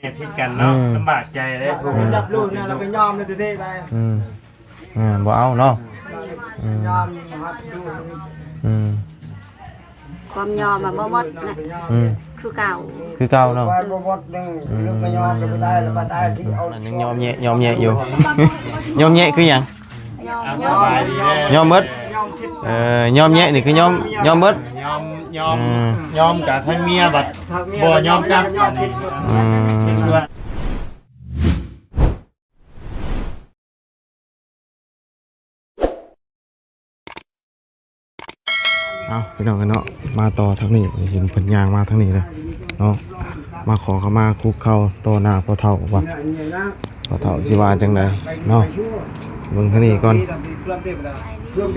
ເຮັດຜິດກັນເນາະ ອືມ ລຳບາກໃຈເດ້ ເອີ ຜູ້ ຮັບຮູ້ນະ ເຮົາກໍຍອມເລີຍເດ້ໄດ້ ອືມ ອ່າ ບໍ່ເອົາເນາະ ອືມ ຍອມຮັບຮູ້ ອືມ ຄວາມຍອມມັນບໍ່ໝົດນະ ອືມ ຄືເກົ່າ ຄືເກົ່າເນາະ ໄປບໍ່ໝົດໜຶ່ງ ອືມ ເລື່ອງກໍຍອມ ແລ້ວກໍໄດ້ ແລ້ວກໍໄດ້ທີ່ເອົາ ມັນຍັງຍອມແຍະ ຍອມແຍະຢູ່ ຍອມແຍະຄືຫຍັງ? ຍອມ ຍອມ ຍອມໝົດ ເອີ ຍອມແຍະນີ້ຄືຍອມ ຍອມໝົດ ຍອມ ຍອມ ອືມ ຍອມກັບທາງເມຍ ບັດບໍ່ຍອມກັບ ອືມ ເປັນຕົວ ເອົາ ພີ່ນ້ອງເອີຍເນາະ ມາຕໍ່ທາງນີ້ ເຫັນເພິ່ນຍ່າງມາທາງນີ້ເລີຍເນາະ ມາຂໍຂະມາຄຸກເຂົ່າຕໍ່ໜ້າພໍ່ເຖົ້າວ່າ ພໍ່ເຖົ້າຊິວ່າຈັ່ງໃດເນາະ ເບິ່ງທາງນີ້ກ່ອນ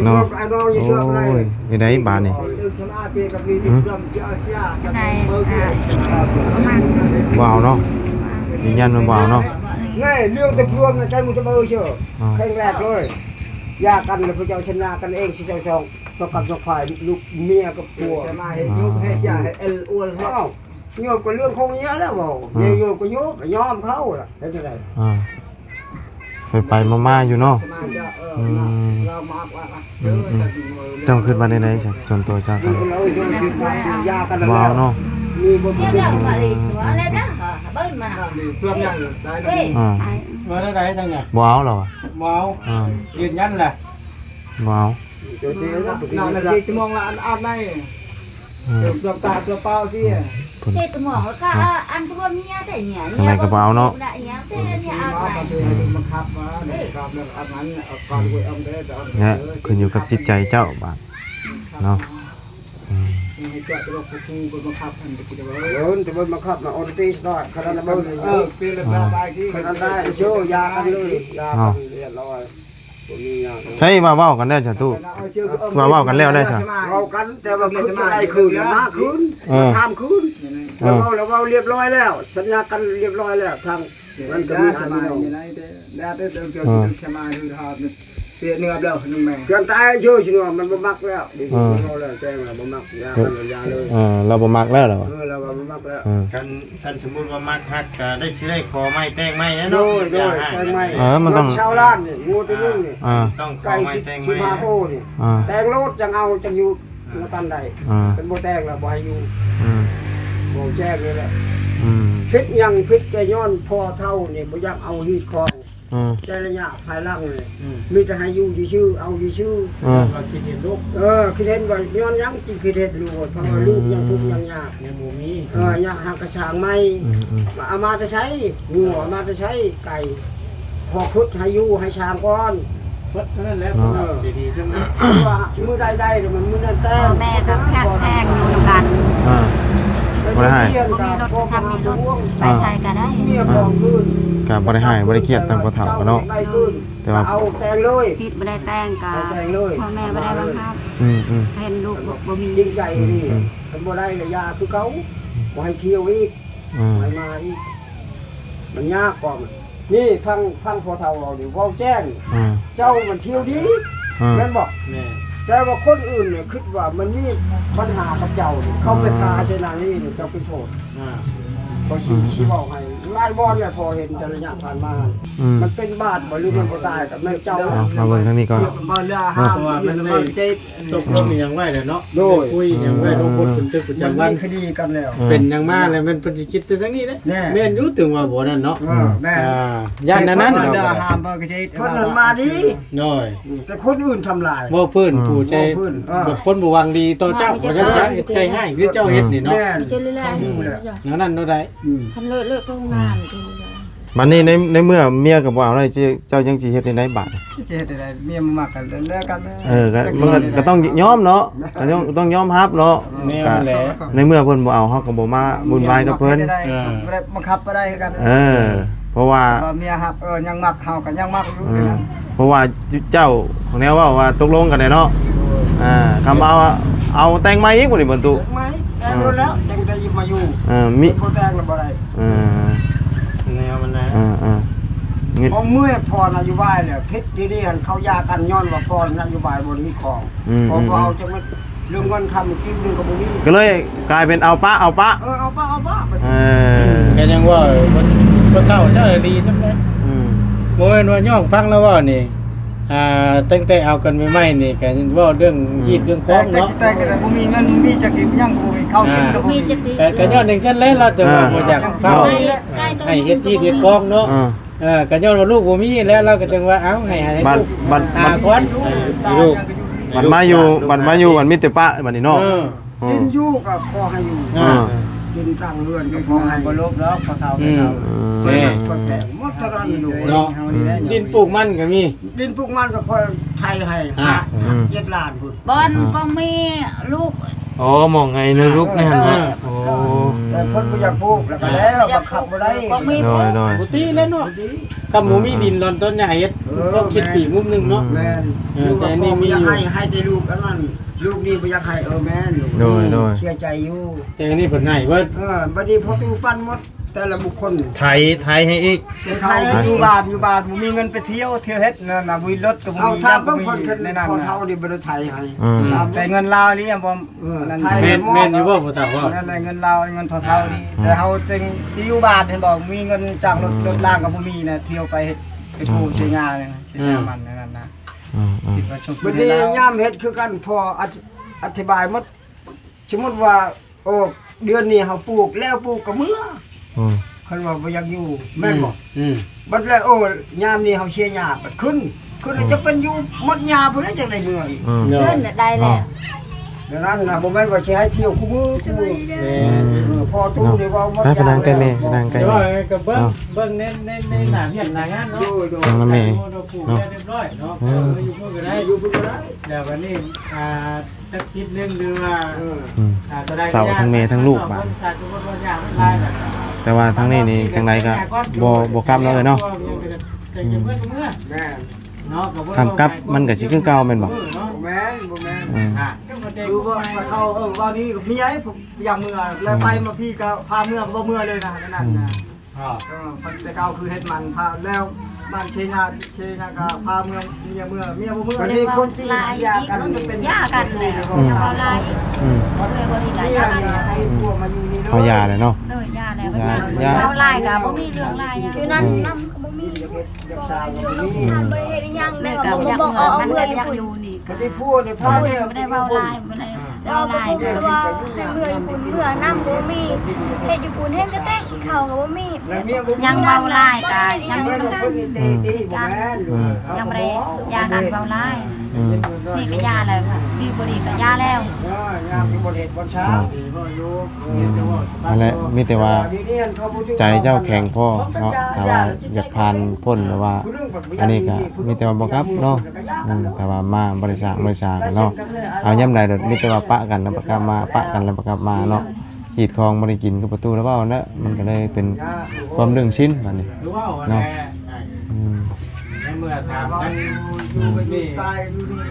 ເນາະ ໂອ້ຍ ເຮັດໃດບາດນີ້ ຫື ຈັ່ງໃດ ອ່າ ບໍ່ມັກ ບໍ່ເອົາເນາະ ຢືນຢັນວ່າບໍ່ເອົາເນາະ ແນ່ ເລື່ອງແຕ່ພວມນະ ໃຈມັນຈະເບີເຈີ ອໍ ແຂ່ງແລກເລີຍ ຢ່າກັນແລ້ວ ພວກເຈົ້າຊະນະກັນເອງ ຊິເຈົ້າສອງ ສອງກັບສອງຝ່າຍ ລູກເມຍກັບຜົວ ສະນະໃຫ້ໂຍກໃຫ້ເສຍໃຫ້ເອວອວນເຮົາ ໂຍກກໍເລື່ອງຂອງເມຍແລ້ວເວົ້າ ອືມ ແນວໂຍກກໍໂຍກ ຍອມເຂົາລະ ເຮັດຈັ່ງໃດ ອ່າ ໄປໆມາໆຢູ່ເນາະ ອືມ ອືມໆ ເຈົ້າຄິດວ່າແນວໃດຊະ ສ່ວນຕົວເຈົ້າ ບໍ່ເອົາເນາະ ອ່າ ບໍ່ເອົາລະ ອ່າ ຢືນຢັນແຫຼະ ບໍ່ເອົາ ນອນນະ ເຈັດຊົ່ວໂມງລະ ອັນອາບໃນ ອືມ ເອີ ຕົວຕາຕົວເປົ່າຕິ ເຈັດໂມງແລ້ວກໍ ອ່າ ອັນຜົວເມຍແຕ່ເມຍ ແມ່ກໍບໍ່ເອົາເນາະ ອືມ ບັງຄັບມາ ບັງຄັບເລື່ອງອາບນ້ຳ ເອົາກ່ອນ ອືມ ອອກເດີ ແລະ ຂຶ້ນຢູ່ກັບຈິດໃຈເຈົ້າບາດເນາະ ອືມ ໃຫ້ເຈົ້າຕະຫຼົກຜູ້ບັງຄັບຫັ້ນ ເອີ ຈະບັງຄັບນະ ອອນຕີດອຍ ຂະໜາດນັ້ນ ເອີ ເປັນລະບາຍທີ່ ຂະໜາດນັ້ນ ໂຊ ຢ່າກັນເລີຍ ຢ່າກັນ ຮຽບຮ້ອຍ. ໃຊ່ວ່າເວົ້າກັນແລ້ວຊະຕູ້ ວ່າເວົ້າກັນແລ້ວແລ້ວຊະ ເວົ້າກັນ ແຕ່ວ່າຄືນບໍ່ໄດ້ຄືນ ມາຄືນ ເອີ ມາຖາມຄືນ ເອີ ແລ້ວເວົ້າ ແລ້ວເວົ້າລຽບຮ້ອຍແລ້ວ ສັນຍາກັນລຽບຮ້ອຍແລ້ວ ທາງນັ້ນກໍມີອັນນີ້ ເອີ ເສຍເນື້ອແລ້ວໜຶ່ງແມ່ ເຄື່ອງຕາຍເຊີຊິເນາະ ມັນບໍ່ມັກແລ້ວ ເອີ ເວົ້າແລ້ວແຈ້ງແລ້ວ ບໍ່ມັກ ຢ່າ ເອີ ກັນ ຢ່າເລີຍ ເອີ ລາວບໍ່ມັກແລ້ວ ລາວວ່າ ເອີ ລາວວ່າບໍ່ມັກແລ້ວ ເອີ ຄັນ ຄັນສົມມຸດວ່າມັກຮັກກໍໄດ້ ຊິໄດ້ຂໍໃໝ່ແຕ່ງໃໝ່ແຫຼະເນາະ ໂດຍ ໂດຍ ແຕ່ງໃໝ່ ເອີ ມັນຕ້ອງ ຊາວລ້ານນີ້ ງົວຕົວໜຶ່ງນີ້ ອ່າ ຕ້ອງຂໍໃໝ່ແຕ່ງໃໝ່ ສິບຫ້າໂຕນີ້ ອ່າ ແຕ່ງໂລດຈັ່ງເອົາ ຈັ່ງຢູ່ນຳກັນໄດ້ ອ່າ ຄັນບໍ່ແຕ່ງແລ້ວບໍ່ໃຫ້ຢູ່ ອືມ ເວົ້າແຈ້ງເລີຍແຫຼະ ອືມ ຜິດຫຍັງ ຜິດແຕ່ຍ້ອນພໍ່ເຖົ້ານີ້ບໍ່ຢາກເອົາຮີດຄອງ ອືມ ແຕ່ໄລຍະພາຍຫຼັງນີ້ ອືມ ມີແຕ່ໃຫ້ຢູ່ຊື່ໆ ເອົາຊື່ໆ ອືມ ວ່າຄິດເຫັນລູກ ເອີ ຄິດເຫັນວ່າຍ້ອນຫຍັງຈຶ່ງຄິດເຫັນລູກ ເພາະວ່າ ອືມ ລູກຍັງທຸກຍັງຍາກ ຍັງບໍ່ມີ ເອີ ຢາກຫາກະສ້າງໃໝ່ ອືມໆ ວ່າເອົາມາແຕ່ໃສ ງົວເອົາມາແຕ່ໃສ ໄກ່ ພໍຂຸດໃຫ້ຢູ່ໃຫ້ສ້າງກ່ອນ ເບິດເທົ່ານັ້ນແຫຼະ ເນາະ ເພາະວ່າເຈດີເຊິ່ງ ເພາະວ່າມື້ໃດໄດ້ ແລ້ວມັນມື້ນັ້ນແຕ່ງ ພໍ່ແມ່ກໍແພງໆຢູ່ນຳກັນ ອ່າ ບໍ່ໄດ້ໃຫ້ ບໍ່ມີລົດກໍຊ່ຳມີລົດ ອ່າ ໄປໃສກໍໄດ້ ອ່າ ກໍບໍ່ໄດ້ໃຫ້ ບໍ່ໄດ້ຄຽດທາງພໍ່ເຖົ້າກໍເນາະ ແຕ່ວ່າ ເອົາແຕ່ງເລີຍ ຜິດບໍ່ໄດ້ແຕ່ງກໍ ເອົາແຕ່ງເລີຍ ພໍ່ແມ່ບໍ່ໄດ້ບັງຄັບ ອືມໆ ເຫັນລູກບໍ່ ບໍ່ມີ ຈິງໃຈນີ້ ອືມໆ ຄັນບໍ່ໄດ້ລະຢ່າຄືເກົ່າ ບໍ່ໃຫ້ທ່ຽວອີກ ອືມ ໃຫ້ມາອີກ ມັນຍາກກວ່າມັນ ນີ້ຟັງ ຟັງພໍ່ເຖົ້າເວົ້ານີ້ ເວົ້າແຈ້ງ ອືມ ເຈົ້າມັນທ່ຽວດີ ອືມ ແມ່ນບໍ່? ແມ່ນ ແຕ່ວ່າຄົນອື່ນນີ້ຄິດວ່າມັນມີບັນຫາກັບເຈົ້ານີ້ ເຂົາໄປ ອ່າ ຄາໃສ່ນາງນີ້ນີ້ ເຈົ້າເປັນໂທດ ອ່າ ຂ້ອຍຊິ ອືມ ຊິເວົ້າໃຫ້ຫຼາຍບ່ອນແລ້ວ ພໍເຫັນແຕ່ໄລຍະຜ່ານມາ ອືມ ມັນເປັນບາດບໍ່ ຫຼືມັນບໍ່ຕາຍ ກໍແມ່ນເຈົ້າ ເອົາ ມາເບິ່ງທາງນີ້ກ່ອນ ເພາະວ່າມັນໄດ້ ຕົກລົງອີ່ຫຍັງໄວ້ແລ້ວເນາະ ໂດຍ ໄດ້ຄຸຍອີ່ຫຍັງໄວ້ ອືມ ລົງບົດບັນທຶກປະຈຳວັນ ມັນມີຄະດີກັນແລ້ວ ເປັນຫຍັງມາແລ້ວ ແມ່ນເພິ່ນຊິຄິດແຕ່ທາງນີ້ເດ້ ແນ່ ແມ່ນຢູ່ ເຖິງວ່າບໍ່ນັ້ນເນາະ ເອີ ແມ່ນ ອ່າ ຢ້ານອັນນັ້ນ ເພິ່ນ ເນາະ ເພິ່ນນັ້ນມາດີ ໂດຍ ແຕ່ຄົນອື່ນທຳລາຍ ເວົ້າພື້ນ ອືມ ຜູ້ໃສ່ ເວົ້າພື້ນ ເອີ ແບບຄົນບໍ່ຫວັງດີຕໍ່ເຈົ້າ ເອີ ວ່າຊັ້ນຊະ ເຮັດໃສ່ຮ້າຍຄືເຈົ້າເຮັດນີ້ເນາະ ແມ່ນ ແນວນັ້ນເນາະໄດ໋ ອືມ ຄັນເລີກ ເລີກໂຮງງານ ອືມ ບັດນີ້ໃນ ໃນເມື່ອເມຍກໍບໍ່ເອົາແລ້ວ ເຈົ້າ ເຈົ້າຍັງຊິເຮັດແນວໃດບາດນີ້? ຊິເຮັດແນວໃດ? ເມຍບໍ່ມັກກໍເລີກກັນ ເອີ ກໍ ມັນກໍ ກໍຕ້ອງຍອມເນາະ ກໍຕ້ອງ ຕ້ອງຍອມຮັບເນາະ ແມ່ນແຫຼະ ໃນເມື່ອເພິ່ນບໍ່ເອົາ ເຮົາກໍບໍ່ມາວຸ່ນວາຍກັບເພິ່ນ ເອີ ບໍ່ໄດ້ບັງຄັບບໍ່ໄດ້ຄືກັນ ເອີ ເພາະວ່າ ວ່າເມຍຮັກ ເອີ ຍັງມັກ ເຮົາກໍຍັງມັກຢູ່ ເອີ ເພາະວ່າເຈົ້າ ແນວເວົ້າວ່າຕົກລົງກັນແຫຼະເນາະ ໂດຍ ອ່າ ຄຳເອົາ ເອົາແຕ່ງໃໝ່ອີກບໍ່ນີ້ ບັນຕຸ ແຕ່ງໃໝ່ ແຕ່ງໂດນແລ້ວ ຈັ່ງໄດ້ມາຢູ່ ເອີ ມີ ບໍ່ແຕ່ງແລ້ວບໍ່ໄດ້ ເອີ ແນວມັນນະ ເອີໆ ຂອງເມື່ອຍພໍນະໂຍບາຍແລ້ວ ຜິດຢູ່ນີ້ຫັ້ນ ເຂົາຢ່າກັນຍ້ອນວ່າພໍນະໂຍບາຍບໍ່ມີຂອງ ອືມ ເພາະ ອືມ ເຮົາຈະມາເລື່ອງເງິນຄຳກິນເງິນກໍບໍ່ມີ ກໍເລີຍກາຍເປັນເອົາປະ ເອົາປະ ເອີ ເອົາປະ ເອົາປະ ເອີ ກໍຍັງວ່າ ເອີ ບໍ່ ບໍ່ເຖົ້າເຈົ້າລະດີສ່ຳໃດ. ອືມ ບໍ່ແມ່ນວ່າຍ້ອນຟັງລາວເວົ້ານີ້ ອ່າ ຕັ້ງແຕ່ເອົາກັນໃໝ່ໆນີ້ ກໍເວົ້າເລື່ອງຮີດເລື່ອງຄອງເນາະ ແຕ່ ແຕ່ກໍບໍ່ມີເງິນ ມີຈັກກິນຫຍັງ ບໍ່ມີເຂົ້າກິນ ອ່າ ກໍບໍ່ມີ ມີຈັກກິນ ກໍ ກໍຍ້ອນຈັ່ງຊັ້ນແຫຼະ ລາວຈຶ່ງວ່າ ອ່າ ບໍ່ຢາກເຝົ້າ ໃຫ້ເຮັດຮີດເຮັດຄອງເນາະ. ອ່າ ເອີ ກໍຍ້ອນວ່າລູກບໍ່ມີແລ້ວ ລາວກໍຈຶ່ງວ່າ ເອົ້າ ໃຫ້ ໃຫ້ລູກ ບັດ ບັດ ຫາກ່ອນ ໃຫ້ລູກ ບັດມາຢູ່ ບັດມາຢູ່ ບັດມີແຕ່ປະບັດນີ້ເນາະ. ເອີ ເອີ ດິນຢູ່ກໍຂໍໃຫ້ຢູ່ ເອີ ດິນຕັ້ງເຮືອນກໍຂໍໃຫ້ ບໍ່ລົບດອກ ພໍ່ເຖົ້າ ອືມ ແມ່ນ ເພິ່ນກໍແພງໝົດເທົ່ານັ້ນ ເນາະ ເຮົານີ້ແຫຼະ ດິນປູກມັນກໍມີ ດິນປູກມັນກໍຄ່ອຍໄຖໃຫ້ ອ່າ ຫ້າ ເຈັດລ້ານພຸ້ນ ບ່ອນກໍມີລູກ ອໍ ໝອງໃຫ້ນະລູກໃນຫັ້ນເນາະ. ເອີ ໂອ້ ແຕ່ເພິ່ນບໍ່ຢາກປູກ ແລ້ວກໍແລ້ວ ບັງຄັບບໍ່ໄດ້ ກໍມີ ໂດຍ ໂດຍ ປົກກະຕິແລ້ວເນາະ ຄັນບໍ່ມີດິນລອນຕົ້ນຫຍ້າເຮັດ ເອີ ກໍຄິດປີກມຸມໜຶ່ງເນາະ ແມ່ນ ເອີ ແຕ່ນີ້ມີຢູ່ ໃຫ້ ໃຫ້ແຕ່ລູກອັນນັ້ນ ລູກນີ້ບໍ່ຢາກໃຫ້ ເອີ ແມ່ນ ໂດຍ ໂດຍ ເສຍໃຈຢູ່ ແຕ່ນີ້ເພິ່ນໃຫ້ເບິດ ເອີ ບັດນີ້ພໍ່ຕູ້ປັ່ນໝົດ ແຕ່ລະບຸກຄົນ ໄຖ ໄຖໃຫ້ອີກ ໄຖໃຫ້ ຢູ່ບ້ານ ຢູ່ບ້ານບໍ່ມີເງິນໄປທ່ຽວ ທ່ຽວເຮັດນັ້ນນະ ບໍ່ມີລົດກໍບໍ່ມີ ເອົາ ຖາມເບິ່ງ ບໍ່ມີ ເພິ່ນ ໃນນັ້ນ ພໍ່ເຖົ້ານີ້ບໍ່ໄດ້ໄຖໃຫ້ ອືມ ແຕ່ເງິນລາວນີ້ບໍ່ ເອີ ນັ້ນ ໄຖ ແມ່ນ ແມ່ນຢູ່ບໍ່ພໍ່ເຖົ້າເວົ້າ ນັ້ນແຫຼະ ເງິນລາວ ເງິນພໍ່ເຖົ້ານີ້ ອ່າ ແຕ່ເຮົາຈຶ່ງທີ່ຢູ່ບ້ານ ເຫັນບໍ່ ມີເງິນຈ້າງລົດ ອ່າ ລົດລາງກໍບໍ່ມີນະ ທ່ຽວໄປ ໄປປູກ ອ່າ ເສຍຫຍ້າເສຍຫຍ້າມັນນັ້ນນະ ອ່າ ອ່າ ຄິດວ່າຊຸກ ບັດນີ້ຍາມເຮັດຄືກັນ ພໍ່ອະ ອະທິບາຍໝົດ ສົມມຸດວ່າ ໂອ້ ເດືອນນີ້ເຮົາປູກ ແລ້ວປູກກໍເມືອ ອືມ ຄັນວ່າບໍ່ຢາກຢູ່ ແມ່ນບໍ່? ອືມ ບັດແລ້ວ ໂອ້ ຍາມນີ້ເຮົາເສຍຫຍ້າ ບັດຂຶ້ນ ຂຶ້ນ ອືມ ຈະເປັນຢູ່ໝົດຫຍ້າພຸ້ນແຫຼະ ຈັ່ງໄດ້ເມືອອີກ ອືມ ໂດຍ ເງິນນະໄດ້ແລ້ວ ແນວນັ້ນນະ ບໍ່ແມ່ນວ່າຊິໃຫ້ທ່ຽວຄູ່ມື້ ຄູ່ມື້ ແມ່ນ ເອີ ພໍ່ຕູ້ນີ້ເວົ້າໝົດ ໄປ ໄປນັ່ງໃກ້ແມ່ ນັ່ງໃກ້ແມ່ ແຕ່ວ່າກໍເບິ່ງ ເນາະ ເບິ່ງໃນ ໃນ ໃນ ອືມ ໜ້າວຽກໜ້າງານເນາະ ເອີ ເບິ່ງນຳແມ່ ເນາະ ຜູ້ແມ່ຮຽບຮ້ອຍເນາະ ເອີ ເອີ ຢູ່ພຸ້ນກໍໄດ້ ຢູ່ພຸ້ນກໍໄດ້ ແລ້ວບັດນີ້ ອ່າ ຈັກທິດໜຶ່ງ ຫຼືວ່າ ເອີ ອືມ ອ່າ ເຊົາທັງແມ່ທັງລູກບາດ ຖ້າສົມມຸດວ່າຢາກມັນຫຼາຍແລ້ວ ແຕ່ວ່າທາງນີ້ນີ້ ທາງໃດກໍບໍ່ ບໍ່ກັບເນາະ ເອີຍເນາະ ແມ່ນ ເນາະ ຄັນກັບມັນກໍຊິຄືເກົ່າແມ່ນບໍ່? ບໍ່ແມ່ນ ບໍ່ແມ່ນ ອືມ ອ່າ ຄືວ່າເຂົາ ເອີ ວ່ານີ້ເມຍ ຢາກເມືອ ແລ້ວໄປມາພີ້ກໍພາເມືອ ກໍບໍ່ເມືອເລີຍນະ ນັ້ນນະ ອືມ ເອີ ເອີ ແຕ່ເກົ່າຄືເຮັດມັນ ພາແລ້ວບ້ານເຊຍາ ເຊຍາກໍພາເມືອ ເມຍເມືອ ເມຍບໍ່ເມືອ ບັດນີ້ຄົນຈີນຢ່າກັນ ຢ່າກັນແລ້ວ ອືມ ເວົ້າຫຼາຍ ອືມ ເອື້ອຍບໍ່ດີຫຼາຍ ຢ່າກັນ ໃຫ້ຜົວມາຢູ່ນີ້ເດີ ເຮົາຢ່າແລ້ວເນາະ ໂດຍ ຢ່າແລ້ວ ຢ່າ ເວົ້າຫຼາຍກໍບໍ່ມີເລື່ອງຫຼາຍຫຍັງ ຢູ່ນັ້ນນຳກໍບໍ່ມີ ອືມ ບໍ່ໄດ້ເຮັດຫຍັງ ແມ່ກໍບໍ່ຢາກເມືອ ມັນກໍຢາກຢູ່ນີ້ ບັດນີ້ຜົວນີ້ພາແມ່ ບໍ່ໄດ້ເວົ້າຫຼາຍ ບໍ່ໄດ້ ເວົ້າຫຼາຍ ເວົ້າວ່າໃຫ້ເມືອຢູ່ພຸ້ນ ເມືອນຳບໍ່ມີ ເຮັດຢູ່ພຸ້ນ ເຮັດກະແຕະເຂົ້າກໍບໍ່ມີ ຍັງເວົ້າຫຼາຍກະຍັງ ອືມ ອືມ ຍັງບໍ່ໄດ້ຢ່າກັນ ເວົ້າຫຼາຍ ອືມ ນີ້ກະຢ່າແລ້ວ ດີບໍ່ດີກະຢ່າແລ້ວ ອືມ ນັ້ນແຫຼະ ມີແຕ່ວ່າໃຈເຈົ້າແຂງພໍເນາະ ຖ້າວ່າຢາກຜ່ານພົ້ນ ຫຼືວ່າ ອັນນີ້ກະມີແຕ່ວ່າບໍ່ກັບເນາະ ອືມ ແຕ່ວ່າມາບໍ່ໄດ້ສ້າງບໍ່ໄດ້ສາກັນເນາະ ເອົາຍາມໃດໂລດ ມີແຕ່ວ່າປະກັນແລ້ວປະກັບມາ ປະກັນແລ້ວປະກັບມາເນາະ ຮີດຄອງບໍ່ໄດ້ກິນ ຄືປະຕູລະເວົ້ານະ ມັນກໍເລີຍເປັນຄວາມເລື່ອງຊິນບາດນີ້ເນາະ ອືມ ໃນເມື່ອຖາມທາງ ອືມ ນີ້ ອືມ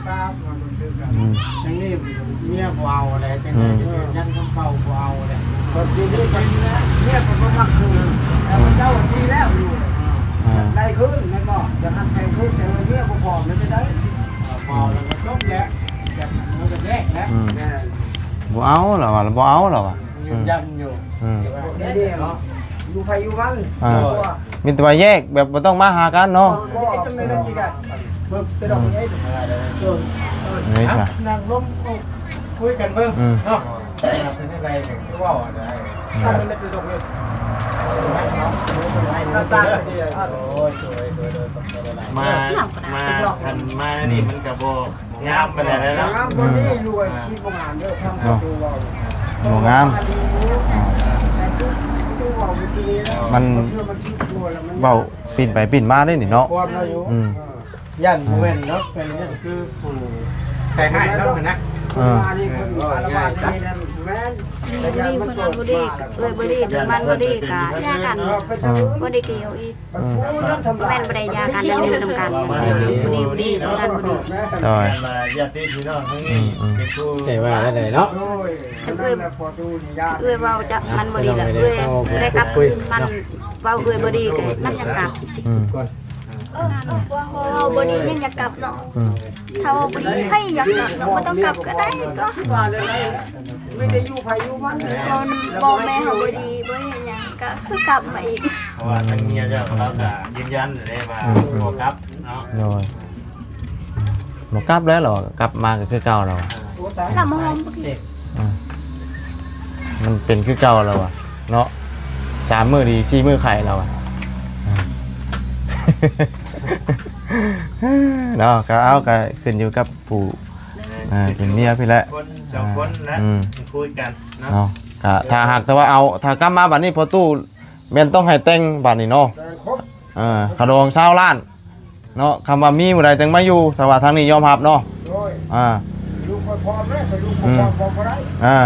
ທາງນີ້ເມຍບໍ່ເອົາແຫຼະ ຈັ່ງໃດກໍຢືນຢັນຄຳເກົ່າບໍ່ເອົາແຫຼະ ເມຍກໍບໍ່ມັກຄືນ ແຕ່ວ່າເຈົ້າດີແລ້ວຢູ່ ອ່າ ໄດ້ຄືນແມ່ນບໍ່? ຢາກຮັບໃຫ້ຄືນ ແຕ່ວ່າເມຍບໍ່ພ້ອມແລ້ວຈະໄດ້ ເວົ້າແລ້ວກໍຈົບແຫຼະ ແບບມັນກໍແຍກແຫຼະ ອືມ ແມ່ນ ບໍ່ເອົາລະວ່າ ບໍ່ເອົາລະວ່າ ຢືນຢັນຢູ່ ອືມ ເນາະ ຢູ່ໃຜຢູ່ມັນ ອ່າ ມີແຕ່ວ່າແຍກແບບບໍ່ຕ້ອງມາຫາກັນເນາະ ບໍ່ ບໍ່ ບໍ່ ເອີ ເອີ ເອີ ນີ້ຊະ ນັ່ງລົມຄຸຍກັນເບິ່ງ ອືມ ເນາະ ເປັນຈັ່ງໃດກໍຄືເວົ້າໄດ້ ອືມ ມາ ມາ ຄັນມານີ້ມັນກໍບໍ່ ງາມປານໃດແລ້ວເນາະ ງາມກວ່ານີ້ ອືມ ລູກ ອ່າ ຊິບໍ່ງາມເດີ ຟັງປະຕູເວົ້າ ບໍ່ງາມ ອ່າ ມັນເວົ້າປິ່ນໄປປິ່ນມາເດ້ນີ້ເນາະ ຄວາມລາວຢູ່ ອືມ ຢ້ານບໍ່ແມ່ນເນາະ ເປັນຫຍັງຄືຜູ້ໃສ່ຮ້າຍເຮົາຫັ້ນນະ ເອີ ເອີ ເວົ້າງ່າຍໆຊະ ແມ່ນ ນີ້ ນີ້ຄົນນັ້ນບໍ່ດີ ເອື້ອຍບໍ່ດີ ມັນບໍ່ດີກະຢ່າກັນ ເອີ ບໍ່ໄດ້ກ່ຽວອີກ ອືມ ແມ່ນບໍ່ໄດ້ຢ່າກັນ ຍັງຢູ່ນຳກັນ ເອີ ບໍ່ດີ ບໍ່ດີ ບໍ່ດີ ບໍ່ດີ ໂດຍ ອືມ ອືມ ແຕ່ວ່າແນວໃດເນາະ ຄັນເອື້ອຍ ເອື້ອຍເວົ້າຈະ ມັນບໍ່ດີລະ ເອື້ອຍບໍ່ໄດ້ກັບຄືນ ມັນເວົ້າເອື້ອຍບໍ່ດີກໍມັນຍັງກັບ ອືມ ເອີ ເວົ້າບໍ່ດີຍັງຢາກກັບເນາະ ອືມ ຖ້າເວົ້າບໍ່ດີໃຜຢາກກັບເນາະ ບໍ່ຕ້ອງກັບກໍໄດ້ຕົວະ ມີແຕ່ຢູ່ໃຜຢູ່ມັນ ຕອນພໍ່ແມ່ເຮົາບໍ່ດີ ບໍ່ເຮັດຫຍັງ ກໍຄືກັບມາອີກ. ເພາະວ່າທາງເມຍເຈົ້າກໍລາວກໍຢືນຢັນຢູ່ເດ້ວ່າ ອືມ ບໍ່ກັບເນາະ. ໂດຍ ບໍ່ກັບແລ້ວ ລາວກັບມາກໍຄືເກົ່າແລ້ວ. ລາວມາຫອມ ອືມ ມັນເປັນຄືເກົ່າແລ້ວວະເນາະ ສາມມື້ດີ ສີ່ມື້ໄຂ້ແລ້ວວະ. ເນາະ ກໍເອົາ ກໍຂຶ້ນຢູ່ກັບຜູ້ ເອີ ເປັນເມຍພີ້ແຫຼະ ຄົນສອງຄົນແຫຼະ ອືມ ຄຸຍກັນເນາະ. ເນາະ ກໍຖ້າຫາກແຕ່ວ່າເອົາ ຖ້າກັບມາບັດນີ້ ພໍ່ຕູ້ແມ່ນຕ້ອງໃຫ້ແຕ່ງບັດນີ້ເນາະ. ເອີ ຄ່າດອງຊາວລ້ານເນາະ ຄຳວ່າມີມື້ໃດຈັ່ງມາຢູ່ ຖ້າວ່າທາງນີ້ຍອມຮັບເນາະ. ໂດຍ ອ່າ ລູກຂ້ອຍພ້ອມແລ້ວ ແຕ່ລູກຂ້ອຍ ອືມ ພ້ອມບໍ່ໄດ້. ອ່າ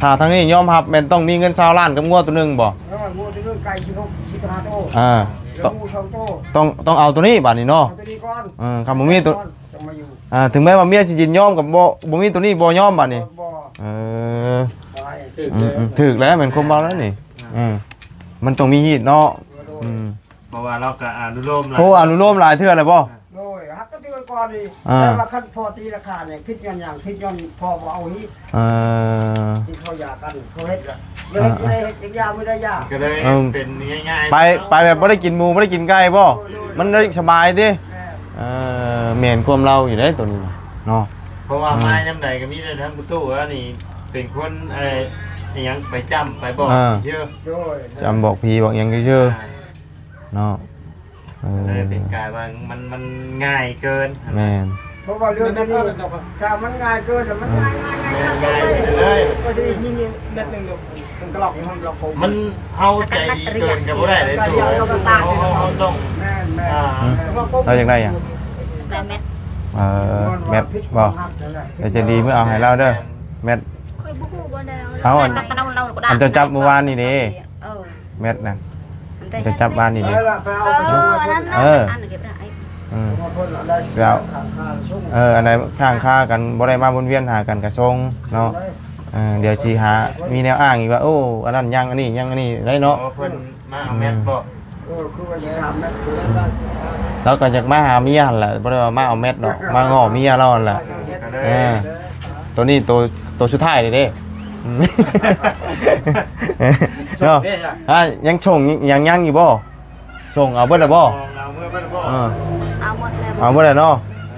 ຖ້າທາງນີ້ຍອມຮັບ ແມ່ນຕ້ອງມີເງິນຊາວລ້ານກັບງົວໂຕໜຶ່ງບໍ່? ເອີ ງົວໂຕໜຶ່ງ ໄກ່ສິບຫົກ ສິບຫ້າໂຕ. ອ່າ ແລ້ວໝູສອງໂຕ. ຕ້ອງ ຕ້ອງເອົາໂຕນີ້ບັດນີ້ເນາະ. ເອົາໂຕນີ້ກ່ອນ. ເອີ ຄຳບໍ່ມີໂຕ ຈັ່ງມາຢູ່. ອ່າ ເຖິງແມ້ວ່າເມຍຊິຍິນຍອມກໍບໍ່ ບໍ່ມີໂຕນີ້ບໍ່ຍອມບັດນີ້. ບໍ່ ເອີ ຖືກ ອືມ ແລ້ວ ອືມ ຖືກແລ້ວ ແມ່ນຄວາມເວົ້າແລ້ວນີ້. ອ່າ ເອີ ມັນຕ້ອງມີຮີດເນາະ. ໂດຍ ອືມ ເພາະວ່າລາວກໍອະນຸໂລມຫຼາຍ ໂອ້ ອະນຸໂລມຫຼາຍເທື່ອແລ້ວບໍ່? ໂດຍ ຮັກກັນແຕ່ກ່ອນນີ້. ອ່າ ແຕ່ວ່າຄັນພໍ່ຕີລາຄານີ້ ຜິດຍ້ອນຫຍັງ? ຜິດຍ້ອນພໍ່ບໍ່ເອົາຮີດ. ເອີ ທີ່ເຂົາຢາກັນ ເຂົາເຮັດລະ ບໍ່ເຮັດ ອ່າ ບໍ່ໄດ້ເຮັດ ຢາກຢາ ບໍ່ໄດ້ຢາ ກໍເລີຍ ເອີ ເປັນງ່າຍໆ ໄປ ເນາະ ໄປແບບບໍ່ໄດ້ກິນໝູ ບໍ່ໄດ້ກິນໄກ່ບໍ່? ໂດຍ ໂດຍ ມັນໄດ້ສະບາຍຕິ. ແມ່ນ ເອີ ແມ່ນຄວາມລາວຢູ່ເດ້ໂຕນີ້ນະເນາະ. ເພາະວ່າ ອ່າ ມາຍາມໃດກໍມີແຕ່ທາງປະຕູອັນນີ້ເປັນຄົນ ເອີ ອີ່ຫຍັງໄປຈ້ຳໄປບອກ ອ່າ ຊື່. ໂດຍ ຈ້ຳບອກຜີບອກຫຍັງຊື່ ອ່າ ເນາະ. ເອີ ເລີຍເປັນກາຍວ່າມັນ ມັນງ່າຍເກີນ. ແມ່ນ ເພາະວ່າເລື່ອງນີ້ ຖ້າມັນງ່າຍເກີນ ແລ້ວມັນ ອ່າ ງ່າຍ ງ່າຍ ງ່າຍ ງ່າຍ ງ່າຍເລີຍ ກໍຊິຍິງແມັດໜຶ່ງ ມັນກໍລັອກ ມັນລັອກ ມັນ ເຮົາໃຈດີເກີນກໍບໍ່ໄດ້ເດ້ ເຮົາ ເຮົາ ເຮົາຕ້ອງ ແມ່ນ ແມ່ນ ອ່າ ເຮົາຢາກໄດ້ຫຍັງ? ໄດ້ແມັດ ເອີ ແມັດບໍ່? ແຕ່ໃຈດີເມືອເອົາໃຫ້ລາວເດີ ແມັດ. ຂ້ອຍບໍ່ຮູ້ບ່ອນໃດເອົາ ເອົາ ອັນ ອັນເຈົ້າຈັບມື້ວານນີ້ເດ້. ເອີ ແມັດນະ ເຈົ້າຈັບວານນີ້ເດ້. ເອີ ອັນນັ້ນນະ ເອີ ອັນນັ້ນເກັບໄດ້ ອືມ ແລ້ວ ເອີ ອັນໃດຄ້າງຄາກັນ ບໍ່ໄດ້ມາວົນວຽນຫາກັນກະສົ່ງເນາະ. ເອີ ດຽວຊິຫາມີແນວອ້າງອີກວ່າ ໂອ້ ອັນນັ້ນຍັງ ອັນນີ້ຍັງ ອັນນີ້ໄດ້ເນາະ. ອໍ ເພິ່ນມາເອົາແມັດບໍ? ອືມ ເອີ ຄືວ່າຊິຖາມແມັດຄືກັນ. ລາວກໍຢາກມາຫາເມຍຫັ້ນແຫຼະ ບໍ່ໄດ້ວ່າມາເອົາແມັດດອກ ມາງໍ້ເມຍລາວຫັ້ນແຫຼະ. ເອີ ໂຕນີ້ໂຕ ໂຕສຸດທ້າຍເດ້. ເນາະ ອ່າ ຍັງສົ່ງ ຍັງ ຍັງຢູ່ບໍ່? ສົ່ງເອົາເບິດແລ້ວບໍ່? ເອົາເມືອເບິດແລ້ວບໍ່? ເອີ ເອົາໝົດແລ້ວ ເອົາເບິດແລ້ວເນາະ.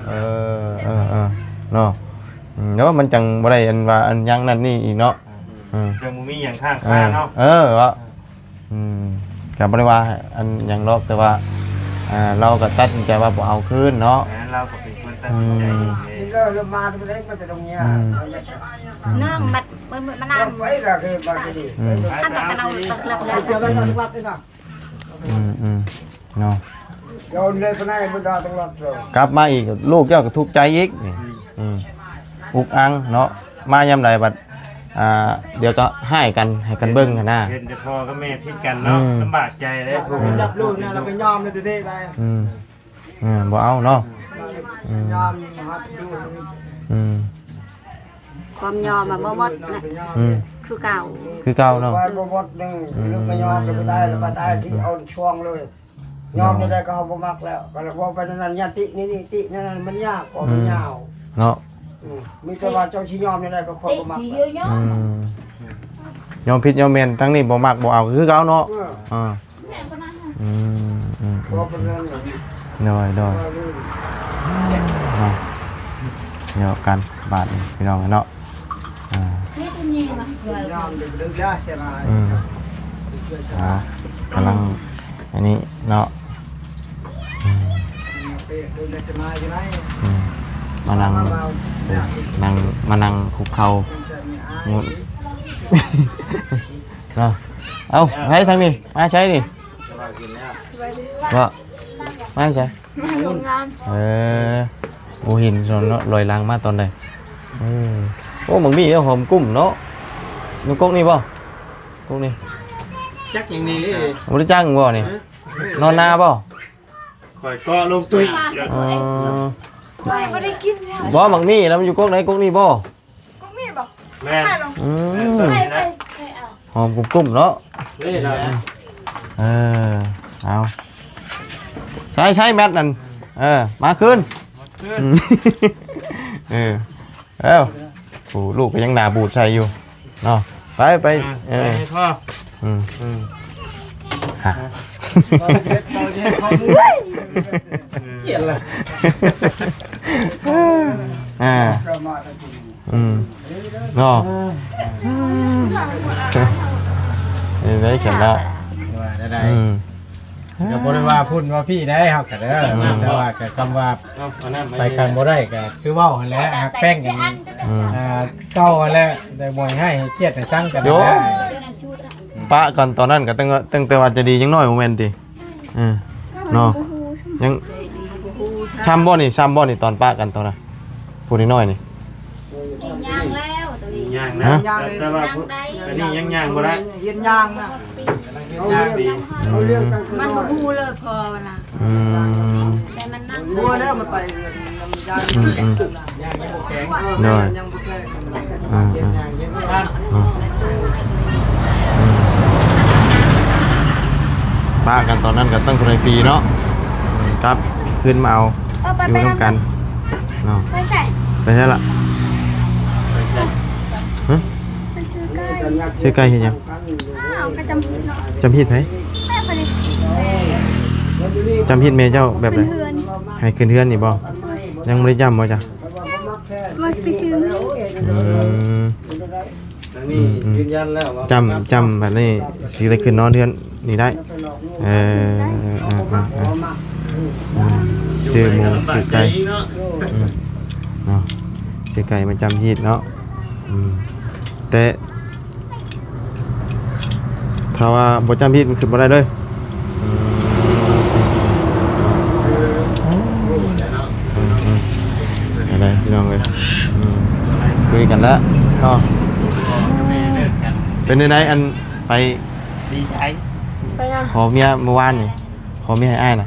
ເອີ ເອີ ເອີ ເນາະ ອືມ ແຕ່ວ່າມັນຈັ່ງບໍ່ໄດ້ອັນວ່າອັນຫຍັງນັ້ນນີ້ອີກເນາະ. ອືມ ອືມ ຈັ່ງບໍ່ມີຫຍັງຄ້າງຄາເນາະ. ເອີ ເອີ ວ່າ ອືມ ກໍບໍ່ໄດ້ວ່າອັນຫຍັງດອກ ແຕ່ວ່າ ອ່າ ລາວກໍຕັດສິນໃຈວ່າບໍ່ເອົາຄືນເນາະ. ແມ່ນ ລາວກໍເປັນຄົນຕັດສິນໃຈເອງເດ້. ອືມ ອືມ ນ້ອງມັດ ມັນ ມັນ ມັນ ອືມ ອັນນັ້ນກໍເອົາ ອືມ ອືມ ເນາະ ກັບມາອີກ ລູກເຈົ້າກໍທຸກໃຈອີກນີ້. ອືມ ອືມ ອຸກອັງເນາະ ມາຍາມໃດບັດ ອ່າ ດຽວກໍຮ້າຍກັນ ໃຫ້ກັນເບິ່ງຫັ້ນນະ. ເຫັນແຕ່ພໍ່ກັບແມ່ຜິດກັນເນາະ. ອືມ ລຳບາກໃຈເດ້ ຜູ້ ອືມ ຮັບລູກນະ ລະໄປຍອມເລີຍເດ້. ອືມ ເອີ ບໍ່ເອົາເນາະ. ອືມ ອືມ ຄວາມຍອມມັນບໍ່ໝົດນະ. ອືມ ຄືເກົ່າ ຄືເກົ່າເນາະ. ໄປບໍ່ໝົດໜຶ່ງ ອືມ ລູກກໍຍອມ ແລ້ວໄປຕາຍ ແລ້ວໄປຕາຍທີ່ເອົາຊ່ວງເລີຍ. ຍອມແນວໃດກໍເຮົາບໍ່ມັກແລ້ວ ກໍເວົ້າໄປແນວນັ້ນ ຢ່າຕິນີ້ ນີ້ຕິແນວນັ້ນ ມັນຍາກ ກໍມັນຍາວເນາະ. ອືມ ມີແຕ່ວ່າເຈົ້າຊິຍອມແນວໃດກໍຂ້ອຍບໍ່ມັກແລ້ວ. ອືມ ຍອມຜິດຍອມແມ່ນ ທາງນີ້ບໍ່ມັກບໍ່ເອົາ ຄືເກົ່າເນາະ. ເອີ ອ່າ ອືມ ອືມ ອືມ ໂດຍ ໂດຍ ເນາະ ເນາະ ກັນບາດນີ້ ພີ່ນ້ອງເນາະ. ອ່າ ອືມ ອ່າ ກຳລັງອັນນີ້ເນາະ. ອືມ ອືມ ມານັ່ງ ເອີ ນັ່ງ ມານັ່ງຄຸກເຂົ່າ ງຸ່ນ ເນາະ. ເອົ້າ ໃຜທາງນີ້ ມາໃສນີ້ ສະບາຍດີ ມາໃສ? ມາໂຮງງານ. ເອີ ບໍ່ເຫັນເນາະ ລອຍຫຼັງມາຕອນໃດ. ເອີ ໂອ້ ບັກໝີ່ຫອມກຸ້ມເນາະ. ຢູ່ກົກນີ້ບໍ່? ກົກນີ້ ຈັກຫຍັງນີ້ ບໍ່ໄດ້ຈ້າງບໍ່ນີ້? ເອີ ນອນນາບໍ່? ຂ້ອຍເກາະລົງຕຸ້ຍ. ອໍ ຂ້ອຍບໍ່ໄດ້ກິນແລ້ວ. ບໍ່ ບັກໝີ່ນະ ມັນຢູ່ກົກໃດ? ກົກນີ້ບໍ່? ກົກນີ້ບໍ່? ແມ່ນ ອືມ ໄປ ໄປ ໄປເອົາ ຫອມກຸ້ມໆເນາະ. ນີ້ລະ ເອີ ເອົາ ໃຊ້ ໃຊ້ແມັດນັ້ນ ເອີ ມາຄືນ ມາຄືນ ອືມ ເອີ ເອົ້າ ໂອ້ ລູກກໍຍັງໜ້າບູດໃສ່ຢູ່ເນາະ. ໄປ ໄປ ອ່າ ເອີ ໄປໃຫ້ພໍ່ ອືມ ອືມ ກຽດລະ ອ່າ ອືມ ເນາະ ເອີ ໄດ້ກັນລະ ວ່າໄດ້ ອືມ ກໍບໍ່ໄດ້ວ່າພຸ້ນວ່າພີ້ໄດ໋ ເຮົາກໍເດີ ອືມ ແຕ່ວ່າກໍຄຳວ່າ ເອົາ ເອົານ້ຳມາ ໄປກັນບໍ່ໄດ້ກໍຄືເວົ້າຫັ້ນແຫຼະ ຮັກແພງກັນ ອືມ ອ່າ ເກົ່າຫັ້ນແຫຼະ ແຕ່ບໍ່ໃຫ້ໃຫ້ຄຽດໃຫ້ຊັງກັນ ໂຍ ນະ ປະກັນຕອນນັ້ນກໍຕັ້ງ ຕັ້ງແຕ່ວ່າໃຈດີຍັງນ້ອຍບໍ່ແມ່ນຕິ? ເອີ ເນາະ ຍັງຊ້ຳບໍ່ນີ້ ຊ້ຳບໍ່ນີ້ ຕອນປະກັນຕອນນັ້ນ ຜູ້ນ້ອຍໆນີ້? ຍ່າງແລ້ວໂຕນີ້ ຍ່າງນະ ຮະ? ແຕ່ວ່າ ອັນນີ້ຍັງຍ່າງບໍ່ໄດ້ ຮຽນຍ່າງນະ ກຳລັງຮຽນຍ່າງດີ ອືມ ມັນບໍ່ຮູ້ເລີຍພໍ່ນະ ອືມ ແຕ່ມັນນັ່ງ ຮູ້ແລ້ວມັນໄປ ອືມໆ ໂດຍ ອ່າໆ ອືມ ປະກັນຕອນນັ້ນກໍຕັ້ງເທົ່າໃດປີເນາະ ກັບຄືນມາເອົາ ເອີ ໄປ ຢູ່ນຳກັນເນາະ ໄປໃສ ໄປໃສລະ ຮະ ໄປຊື້ໄກ່ ຊື້ໄກ່ເຮັດຫຍັງ? ອ້າວ ກໍຈຳຜິດເນາະ ຈຳຜິດໃຜ? ແມ່ຂ້ອຍນີ້ ຈຳຜິດແມ່ເຈົ້າແບບໃດ? ຂຶ້ນເຮືອນ ໃຫ້ຂຶ້ນເຮືອນນີ້ບໍ່? ຍັງບໍ່ໄດ້ຈຳບໍ່ຈ້ະ? ວ່າຊິໄປຊື້ເງິນ ອືມ ທາງນີ້ ອືມໆ ຢືນຢັນແລ້ວວ່າ ຈຳ ຈຳບັດນີ້ຊິໄດ້ຂຶ້ນນອນເຮືອນນີ້ໄດ້ ເອີ ເອີ ເອີ ເອີ ເອີ ຊື້ໝູຊື້ໄກ່ ອືມ ເນາະ ຊື້ໄກ່ມາຈຳຮີດເນາະ ອືມ ແຕ່ ຖ້າວ່າບໍ່ຈຳຜິດ ມັນຂຶ້ນບໍ່ໄດ້ເລີຍ ອືມ ອືມ ອືມ ໄດ້ພີ່ນ້ອງເອີຍ ອືມ ຄຸຍກັນແລ້ວເນາະ ເປັນໃດ ອັນໄປ ດີໃຈ ໄປຫຍັງ? ຂໍເມຍມື້ວານນີ້ ຂໍເມຍໃຫ້ອ້າຍນະ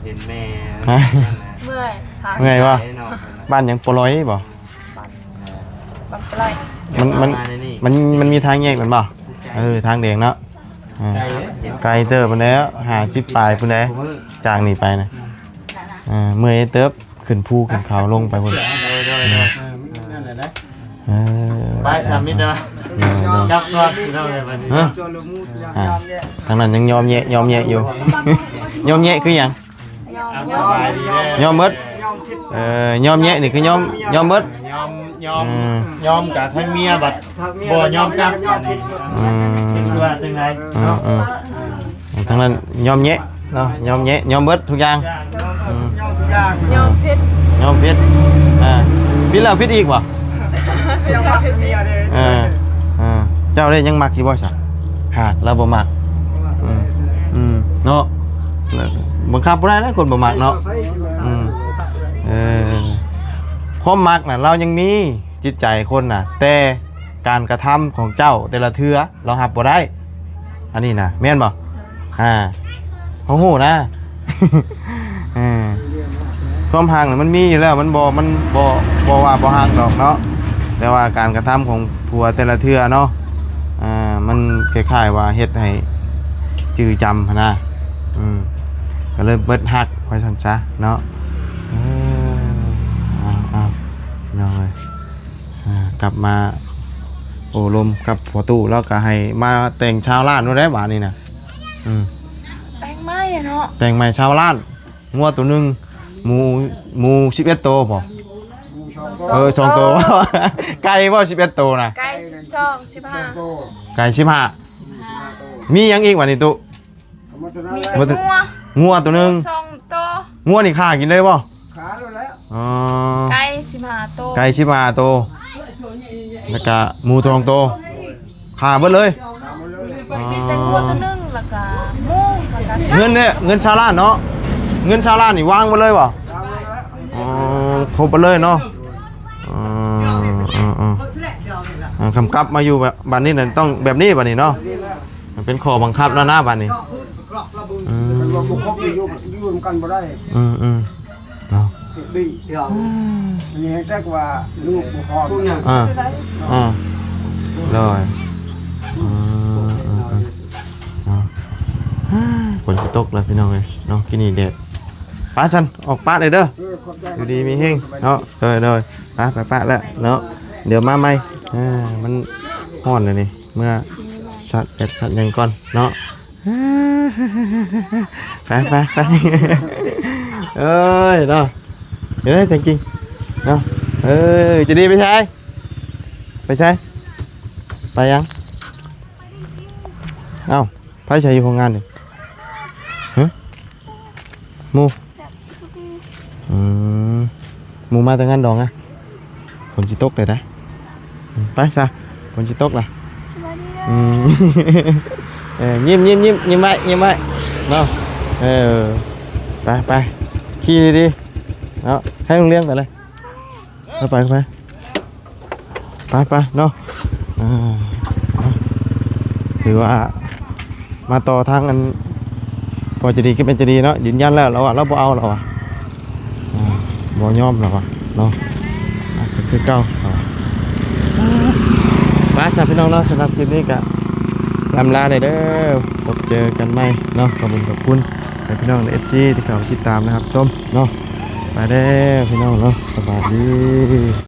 ເຫັນແມ່ ຮະ? ເມື່ອຍ ເມື່ອຍບໍ່? ບ້ານຫຍັງ? ປະລອຍບໍ່? ມັນ ມັນ ມັນມີທາງແຍກແມ່ນບໍ່? ເອີ ທາງແດງເນາະ ເອີ ໄກເຕີບພຸ້ນແຫຼະ ຫ້າສິບປາຍພຸ້ນແຫຼະ ຈາກນີ້ໄປນະ ເອີ ເມື່ອຍເຕີບ ຂຶ້ນພູຂຶ້ນເຂົາລົງໄປພຸ້ນ ໂດຍໆ ເອີ ນັ້ນແຫຼະ ເອີ ໄປສາມມິດແລ້ວ ເອີ ກັບກ່ອນພີ່ນ້ອງເອີຍ ບັດນີ້ ຮະ? ອ່າ ທາງນັ້ນຍັງຍອມແຍະ ຍອມແຍະຢູ່ ຍອມແຍະຄືຫຍັງ? ຍອມ ຍອມ ຍອມໝົດ ເອີ ຍອມແຍະນີ້ຄືຍອມ ຍອມໝົດ ຍອມ ຍອມ ອືມ ຍອມກັບທັງເມຍ ບັດບໍ່ຍອມກັບ ອືມ ເປັນຄືວ່າຈັ່ງໃດ ອືມ ເນາະ ອືມ ທາງນັ້ນຍອມແຍະເນາະ ຍອມແຍະ ຍອມເບິດທຸກຢ່າງ ອືມ ຍອມທຸກຢ່າງ ຍອມຜິດ ຍອມຜິດ ອ່າ ຜິດແລ້ວຜິດອີກບໍ່? ຍັງມັກເມຍເດ້ ເອີ ເອີ ເຈົ້າເດ້ຍັງມັກຢູ່ບໍ່ຊະ? ຫາກລາວບໍ່ມັກ ອືມ ອືມ ເນາະ ບັງຄັບບໍ່ໄດ້ນະ ຄົນບໍ່ມັກເນາະ ອືມ ເອີ ຄວາມມັກນະ ລາວຍັງມີຈິດໃຈຄົນນະ ແຕ່ການກະທຳຂອງເຈົ້າແຕ່ລະເທື່ອ ລາວຮັບບໍ່ໄດ້ ອັນນີ້ນະ ແມ່ນບໍ່? ອ່າ ເຮົາຮູ້ນະ ເອີ ຄວາມຮັກນະ ມັນມີຢູ່ແລ້ວ ມັນບໍ່ ມັນບໍ່ ບໍ່ວ່າບໍ່ຮັກດອກເນາະ ແຕ່ວ່າການກະທຳຂອງຜົວແຕ່ລະເທື່ອເນາະ ອ່າ ມັນຄ້າຍໆວ່າເຮັດໃຫ້ຈື່ຈຳຫັ້ນນະ ອືມ ກໍເລີຍເບິດຮັກ ວ່າຊັ້ນຊະເນາະ ເອີ ເອົາໆ ພີ່ນ້ອງເອີຍ ອ່າ ກັບມາໂອ້ລົມກັບພໍ່ຕູ້ ແລ້ວກໍໃຫ້ມາແຕ່ງຊາວລ້ານໂລດແຫຼະບາດນີ້ນະ ອືມ ແຕ່ງໃໝ່ເນາະ ແຕ່ງໃໝ່ຊາວລ້ານ ງົວໂຕໜຶ່ງ ໝູ ໝູສິບເອັດໂຕບໍ? ເອີ ສອງໂຕ ໄກ່ບໍສິບເອັດໂຕນະ? ໄກ່ສິບສອງ ສິບຫ້າ ໄກ່ສິບຫ້າ ມີຫຍັງອີກບາດນີ້ຕຸ? ມີແຕ່ງົວ ງົວໂຕໜຶ່ງ ສອງໂຕ ງົວນີ້ຂ້າກິນເລີຍບໍ? ຂ້າໂລດແຫຼະ ອໍ ໄກ່ສິບຫ້າໂຕ ໄກ່ສິບຫ້າໂຕ ແລ້ວກະໝູສອງໂຕ ຂ້າເບິດເລີຍ ມີແຕ່ງົວໂຕໜຶ່ງ ແລ້ວກະໝູ ແລ້ວກະໄກ່ ເງິນເດ້ ເງິນຊາວລ້ານເນາະ ເງິນຊາວລ້ານນີ້ວາງເບິດເລີຍບໍ? ວາງເບິດແລ້ວ ອໍ ຄົບເບິດເລີຍເນາະ ອໍ ເອີໆ ອ່າ ຄຳກັບມາຢູ່ແບບ ບາດນີ້ນະ ຕ້ອງແບບນີ້ບາດນີ້ເນາະ ມັນເປັນຂໍ້ບັງຄັບແລ້ວນະບາດນີ້ ອືມ ມັນບໍ່ຄົບຢູ່ ຢູ່ນຳກັນບໍ່ໄດ້ ອືມໆ ເນາະ ດີດຽວ ອືມ ອັນນີ້ແຮງແທ້ກວ່າລູກບໍ່ພໍ ອ່າ ອ່າ ໂດຍ ອືມ ເນາະ ຝົນຊິຕົກແລ້ວພີ່ນ້ອງເອີຍເນາະ ກິນນີ້ແດດ ໄປຊັ້ນ ອອກປະເລີຍເດີ ເອີ ຂອບໃຈ ຢູ່ດີມີແຮງເນາະ ໂດຍໆ ໄປ ໄປປະແລ້ວເນາະ ດຽວມາໃໝ່ ອ່າ ມັນຮ້ອນແລ້ວນີ້ ເມືອຊັດແບັດຊັດຫຍັງກ່ອນເນາະ ອ່າ ໄປໄປໄປ ເອີຍເນາະ ເອີຍ ແທ້ຈິງເນາະ ເອີຍ ຈະດີໄປໃສ ໄປໃສ ໄປຫຍັງ? ເອົ້າ ໃຜໃສຢູ່ໂຮງງານນີ້? ຮະ? ໝູ່? ອືມ ໝູ່ມາແຕ່ງານດອງນະ? ຝົນຊິຕົກແລ້ວນະ ໄປຊະ ຝົນຊິຕົກລະ ສະບາຍດີເດີ ອືມ ເອີ ຍິ້ມໆໆ ຍິ້ມໄວ້ ຍິ້ມໄວ້ເນາະ ເອີ ໄປໆ ຂີ່ດີໆເນາະ ໃຫ້ໂຮງຮຽນໄປເລີຍ ເຂົ້າໄປ ເຂົ້າໄປ ໄປໆເນາະ ເອີ ເອົາ ຖືວ່າມາຕໍ່ທາງອັນ ພໍ່ໃຈດີກັບແມ່ໃຈດີເນາະ ຢືນຢັນແລ້ວ ລາວວ່າລາວບໍ່ເອົາ ລາວວ່າ ອ່າ ບໍ່ຍອມແລ້ວວ່າເນາະ ອ່າ ກໍຄືເກົ່າ ອ່າ ໄປຊະພີ່ນ້ອງເນາະ ສຳລັບຄລິບນີ້ກໍລຳລາແດ່ເດີ ພົບເຈີກັນໃໝ່ເນາະ ຂອບຄຸນ ຂອບຄຸນໃຫ້ພີ່ນ້ອງ ເອັຟຊີ ທີ່ເຂົ້າມາຕິດຕາມ ແລະ ຮັບຊົມເນາະ ໄປແລ້ວພີ່ນ້ອງເນາະ ສະບາຍດີ.